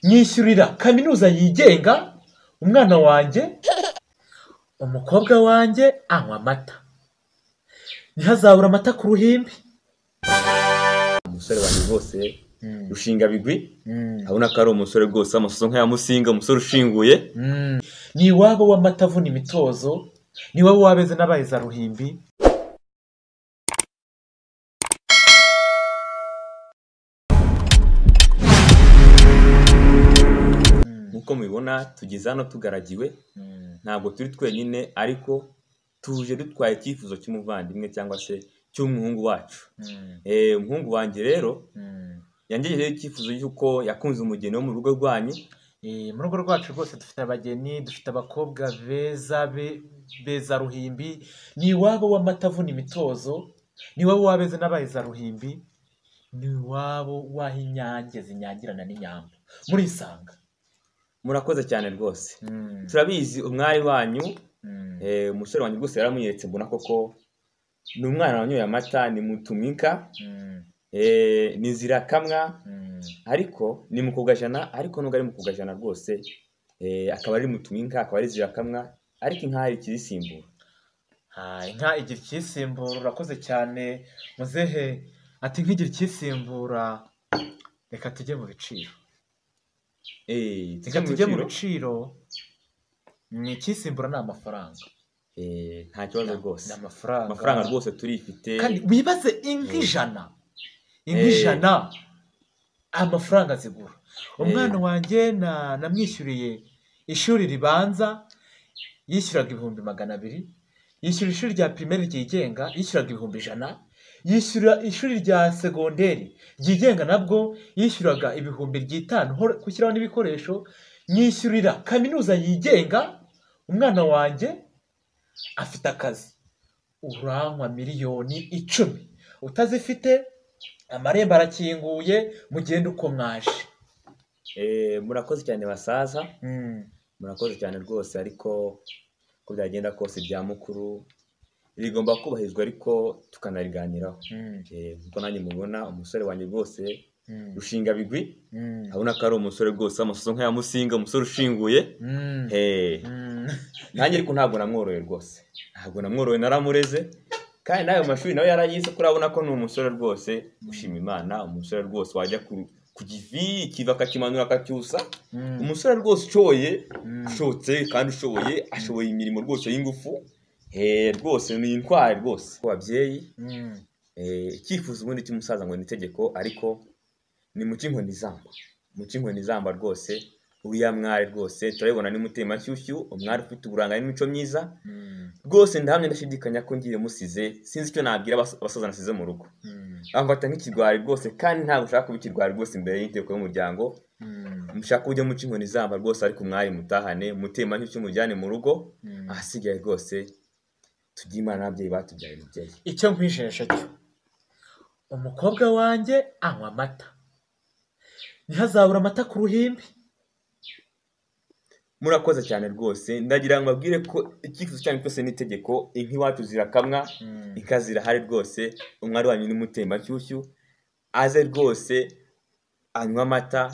Nyishyurira kaminuza yigenga umwana wanjye, umukobwa wanjye anywa amata, ntihazabura amata ku ruhimbi. Umusore wanjye rwose rushinga bigwi, abona ko ari umusore rwose amasoso nk'aya Musinga, umusore ushinguye. Ni iwabo w'amata avuna imitozo, ni iwabo w'abeza n'abaheza ruhimbi. Nkuko mubibona tugeze hano tugaragiwe, ntabwo turi twenyine, ariko tuje dutwaye icyifuzo cy'umuvandimwe cyangwa se cy'umuhungu wacu. Umuhungu wanjye rero yangejejeho icyifuzo cy'uko yakunze umugeni wo mu rugo rwanyu. Mu rugo rwacu rwose dufite abageni, dufite abakobwa beza beza ruhimbi. Ni iwabo w'amata avuna imitozo, ni iwabo w'abeza n'abaheza ruhimbi, ni iwabo w'aho inyange zinyagirana n'inyambo. Murisanga. Murakoze cyane rwose. Turabizi umwari wanyu, umusore wanjye rwose yaramunyeretse, mbona koko ni umwana wanyoye amata, ni mutumwinka, ni zirakamwa, ariko ni mukugajana, ariko nubwo ari mukugajana rwose, akaba ari mutumwinka, akaba ari zirakamwa, ariko inka hari ikizisimbura. Inka igira ikisimbura. Urakoze cyane muzehe. Ati inka igira ikisimbura, reka tujye mu biciro. Reka tujye mu biciro. Ni ikisimbura ni amafaranga. Nta kibazo rwose. Ni amafaranga. Amafaranga rwose turifite. Kandi wibaze inka ijana, inka ijana amafaranga zigura. Umwana wanjye namwishyuriye ishuri ribanza, yishyuraga 200,000, yishyura ishuri rya primaire ryigenga yishyuraga 100,000, yishyura ishuri rya segonderi ryigenga nabwo yishyuraga 5,000 gushyiraho n'ibikoresho. Nyishyurira kaminuza yigenga, umwana wanjye afite akazi. Uranywa 10,000,000 utazifite, amarembo arakinguye, mugende uko mwaje. Murakoze cyane basaza, murakoze cyane rwose, ariko uko byagenda kose bya mukuru rigomba kubahirizwa, ariko tukanariganiraho. Nkuko nanjye mubona umusore wanjye rwose rushinga bigwi, abona ko ari umusore rwose amasoso nk'aya Musinga, umusore ushinguye. Nanjye ariko ntabwo namworoye rwose, ntabwo namworoye, naramureze, kandi n'ayo mashuri nawe yarayize, kuko urabona ko ni umusore rwose ushima Imana, umusore rwose wajya ku kivi ikiva akakimanura akacyusa, umusore rwose ushoboye, ushotse kandi ushoboye, ashoboye imirimo rwose y'ingufu. Rwose ni intwari rwose. Ababyeyi, icyifuzo ubundi cy'umusaza ngo ni itegeko, ariko ni mu cy'inkoni zamba, mu cy'inkoni zamba rwose. Uriya mwari rwose turabibona ni mutemashyushyu, umwari ufite uburanga n'imico myiza rwose. Ndahamya ndashidikanya ko ngiye musize, sinzi icyo nabwira abasaza nasize mu rugo. Bamfata nk'ikigwari rwose, kandi ntabwo ushaka kuba ikigwari rwose imbere y'inteko y'umuryango. Mushaka ujye mu cy'inkoni zamba rwose, ariko umwari mutahane mutemashyushyu mujyane mu rugo, ahasigaye rwose tujye Imana n'ababyeyi batubyaye. Mubyeyi, icyo nkwijesha cyo, umukobwa wanjye anywa amata, ntihazabura amata ku ruhimbi. Murakoze cyane rwose. Ndagira ngo mbabwire ko icyifuzo cyanyu cyose n'itegeko, inka iwacu zirakamwa, inka zirahari rwose. Umwari wanyu ni mutemashyushyu, aze rwose anywe amata,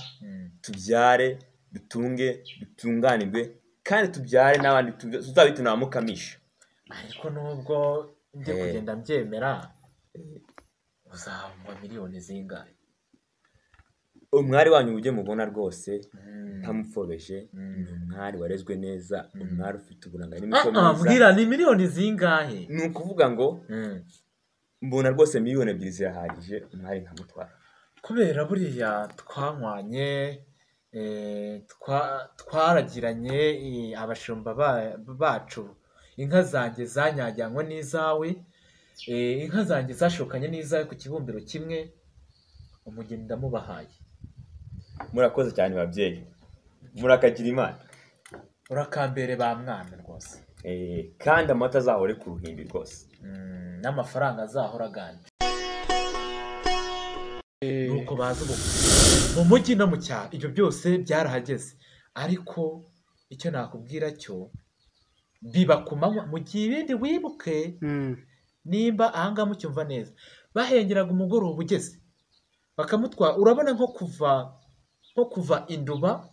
tubyare, dutunge, dutunganirwe, kandi tubyare n'abandi tuzabite na mukamisha. Ariko nubwo ndi kugenda mbyemera, uzanywa miliyoni zingahe? Umwari wanyu ujye mubona rwose ntamupfobeje, ni umwari warezwe neza, umwari ufite uburanga n'imico myiza. Mbwira ni miliyoni zingahe? Ni ukuvuga ngo mbona rwose 2,000,000 zirahagije, umwari nkamutwara. Kubera buriya twanywanye, twaragiranye abashumba bacu, inka zanjye zanyajyanywe n'izawe, inka zanjye zashokanye n'izawe ku kibumbiro kimwe, umugeni ndamubahaye. Murakoze cyane babyeyi, murakagira Imana. Urakambere ba mwana rwose. Kandi amata azahore ku ruhimbi rwose, n'amafaranga azahora aganje. Nuko baza ubu mu mujyi no mu cyaro, ibyo byose byarahageze. Ariko icyo nakubwira cyo, biba ku manywa, mu gihe ibindi wibuke nimba ahangaha mucyumva neza, bahengeraga umugoroba ugeze bakamutwara. Urabona nko kuva nko kuva Induba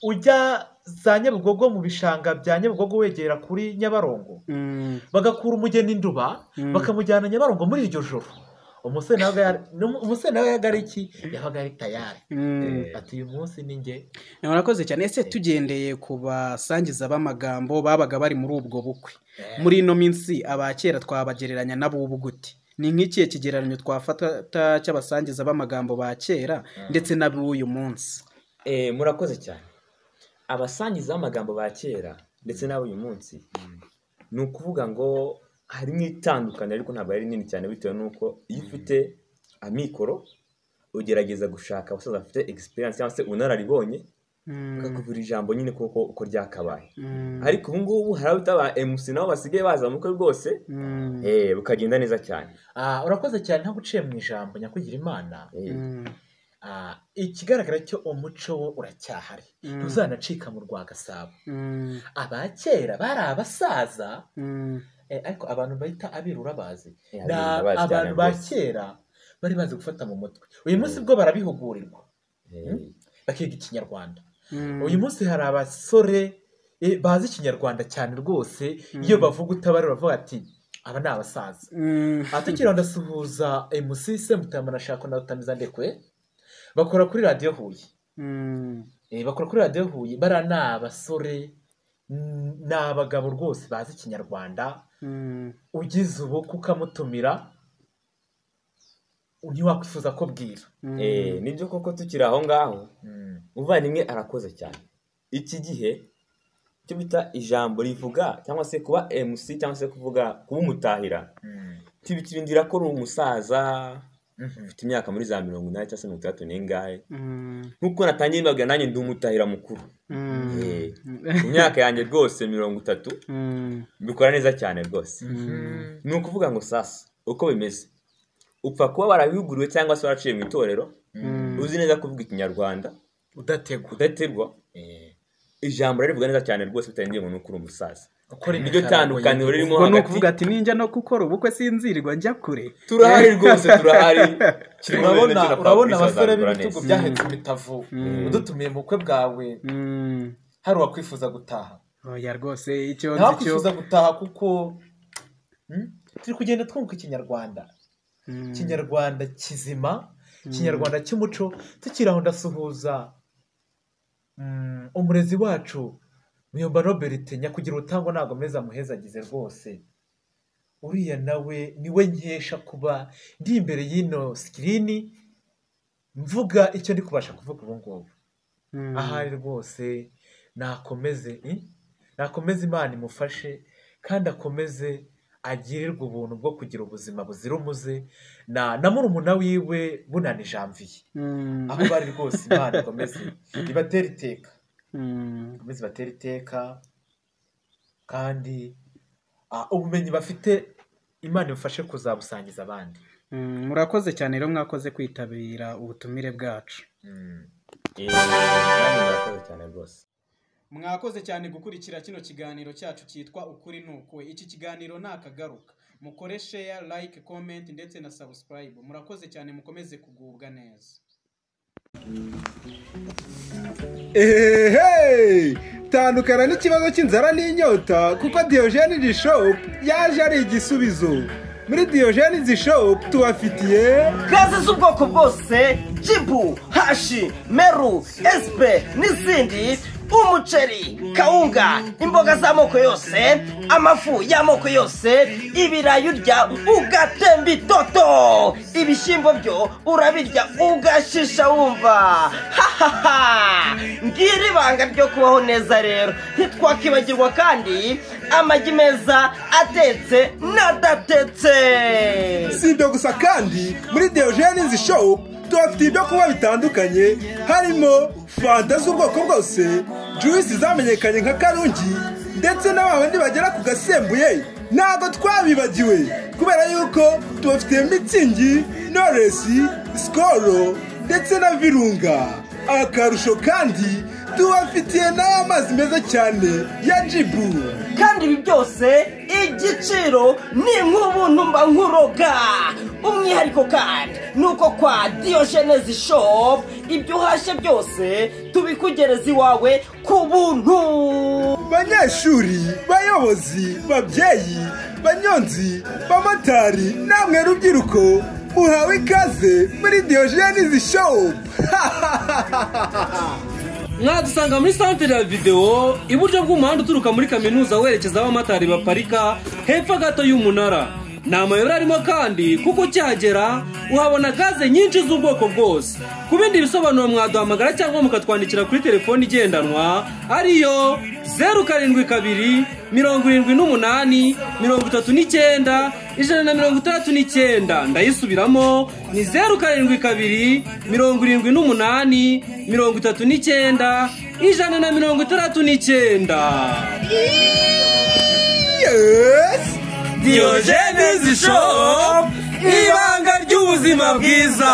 ujya za Nyabugogo mu bishanga bya Nyabugogo wegera kuri Nyabarongo, bagakura umugeni Induba bakamujyana Nyabarongo muri iryo joro. Umusore nawe yabaga ari iki? Yabaga ari tayari. Ati uyu munsi ni njye. Murakoze cyane. Ese tugendeye ku basangiza b'amagambo babaga bari muri ubwo bukwe, muri ino minsi abakera twabagereranya n'abubu gute? Ni nk'ikihe kigereranyo twafata cy'abasangiza b'amagambo ba kera ndetse n'ab'uyu munsi? Murakoze cyane. Abasangiza b'amagambo ba kera ndetse n'ab'uyu munsi, ni ukuvuga ngo harimo itandukaniro ariko ntabwo ari rinini cyane, bitewe n'uko iyo ufite amikoro ugerageza gushaka abasaza bafite experience cyangwa se ubunararibonye, bakakuvura ijambo nyine koko uko ryakabaye. Ariko ubu ngubu hari abita ba MC nabo basigaye baza mu bukwe rwose, bukagenda neza cyane. Urakoze cyane, ntabwo uciye mu ijambo nyakugira Imana. Ikigaragara cyo umuco wo uracyahari, ntuzanacika mu rwa Gasabo. Abakera bari abasaza, ariko abantu bahita abirura bazi, abantu ba kera bari bazi gufata mu mutwe. Uyu munsi bwo barabihugurirwa bakiga Ikinyarwanda. Uyu munsi hari abasore bazi Ikinyarwanda cyane rwose, iyo bavuga utabari bavuga ati aba ni abasaza. Atukira ndasuhuza MC Semutama na Shako na Rutamiza Ndekwe, bakora kuri radiyo Huye. Bakora kuri radiyo Huye, bara ni abasore, ni abagabo rwose bazi Ikinyarwanda. Ugize ubukwe ukamutumira ntiwakwifuza ko bwira. Nibyo koko tukiri aho ngaho, umuvandimwe arakoze cyane. Iki gihe icyo bita ijambo rivuga cyangwa se kuba MC cyangwa se kuvuga kuba umutahira, ntibikirindira ko uri umusaza ufite imyaka muri za 80 cyangwa se 60 n'ingahe. Nkuko natangiye mbabwira, nanjye ndi umutahira mukuru. Ku myaka yanjye rwose 30 mbikora neza cyane rwose. Ni ukuvuga ngo sasa uko bimeze, upfa kuba warabihuguriwe cyangwa se waraciye mu itorero, uzi neza kuvuga Ikinyarwanda udategwa, ijambo rarivuga neza cyane rwose bitarindiye ngo nukuri umusaza. Niryo tandukaniro ririmo hagati. Ni ukuvuga ati ninjya no gukora ubukwe sinzirirwa njya kure. Turahari rwose, turahari. Urabona abasore b'ibitugu byahetse imitavu, udutumiye mu bukwe bwawe, hari uwakwifuza gutaha? Oya rwose, icyo nzi cyo ntakwifuza gutaha, kuko turi kugenda twunguka Ikinyarwanda. Ikinyarwanda kizima, Ikinyarwanda cy'umuco. Tukiri aho ndasuhuza umurezi wacu Muyomba Robert, nyakugira ubutangwa ntabwo meza muhezagize rwose. Uriya nawe niwe nkesha kuba ndi imbere y'ino sikirini mvuga icyo ndi kubasha kuvuga ubu ngubu. Ahari rwose nakomeze, nakomeze Imana imufashe, kandi akomeze agirirwe ubuntu bwo kugira ubuzima buzira umuze, na murumuna wiwe Bunani Janvier. Aho bari rwose Imana ikomeze ibatere iteka. Ikomeze ibatere iteka, kandi ubumenyi bafite Imana ibafashe kuzabusangiza abandi. Murakoze cyane rero, mwakoze kwitabira ubutumire bwacu. Murakoze cyane rwose. Mwakoze cyane gukurikira kino kiganiro cyacu cyitwa Ukuri Nukwe. Iki kiganiro nakagaruka. Mukore share, like, comment ndetse na subscribe. Murakoze cyane, mukomeze kugubwa neza. Ehehe! Tandukana n'ikibazo cy'inzara n'inyota kuko Diogene Shop yaje ari igisubizo. Muri Diogene Shop tubafitiye gaze z'ubwoko bwose, jibu, hashi, meru, espe n'izindi, umuceri, kawunga, imboga z'amoko yose, amafu y'amoko yose, ibirayi urya ugatemba itoto, ibishyimbo byo urabirya ugashisha wumva. Hahaha! Ngira ibanga ryo kubaho neza rero. Ntitwakibagirwa kandi amagi meza atetse n'adatetse. Si ibyo gusa kandi muri Diogene Shop tubafitiye ibyo kunywa bitandukanye, harimo fanta z'ubwoko bwose, juice zamenyekanye nka Karungi, ndetse n'abandi bagera ku gasembuye. Ntabwo twabibagiwe kubera yuko tubafitiye Mitsingi, Knowless, Skol ndetse na Virunga. Akarusho kandi Tubafitiye n'aya mazi meza cyane ya Jibu. Kandi ibi byose igiciro ni nk'ubuntu mba nkuroga. Umwihariko kandi ni uko kwa Diyojenezi Shop ibyo uhashye byose tubikugereza iwawe ku buntu. Banyeshuri, bayobozi, babyeyi, banyonzi, bamotari, namwe rubyiruko, muhawe ikaze muri Diyojenezi Shop. Mwadusanga muri santere ya videwo, iburyo bw'umuhanda uturuka muri kaminuza werekeza aho abamotari baparika, hepfo gato y'umunara. Ni amayobera arimo kandi, kuko ukihagera uhabona gaze nyinshi z'ubwoko bwose. Ku bindi bisobanuro mwaduhamagara cyangwa mukatwandikira kuri telefoni igendanwa ariyo 0727 831 69. Ndayisubiramo, ni 0727 831 69. Yes. Diyojenezi Shop, ibanga ry'ubuzima bwiza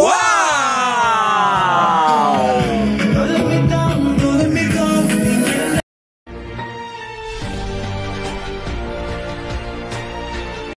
wa.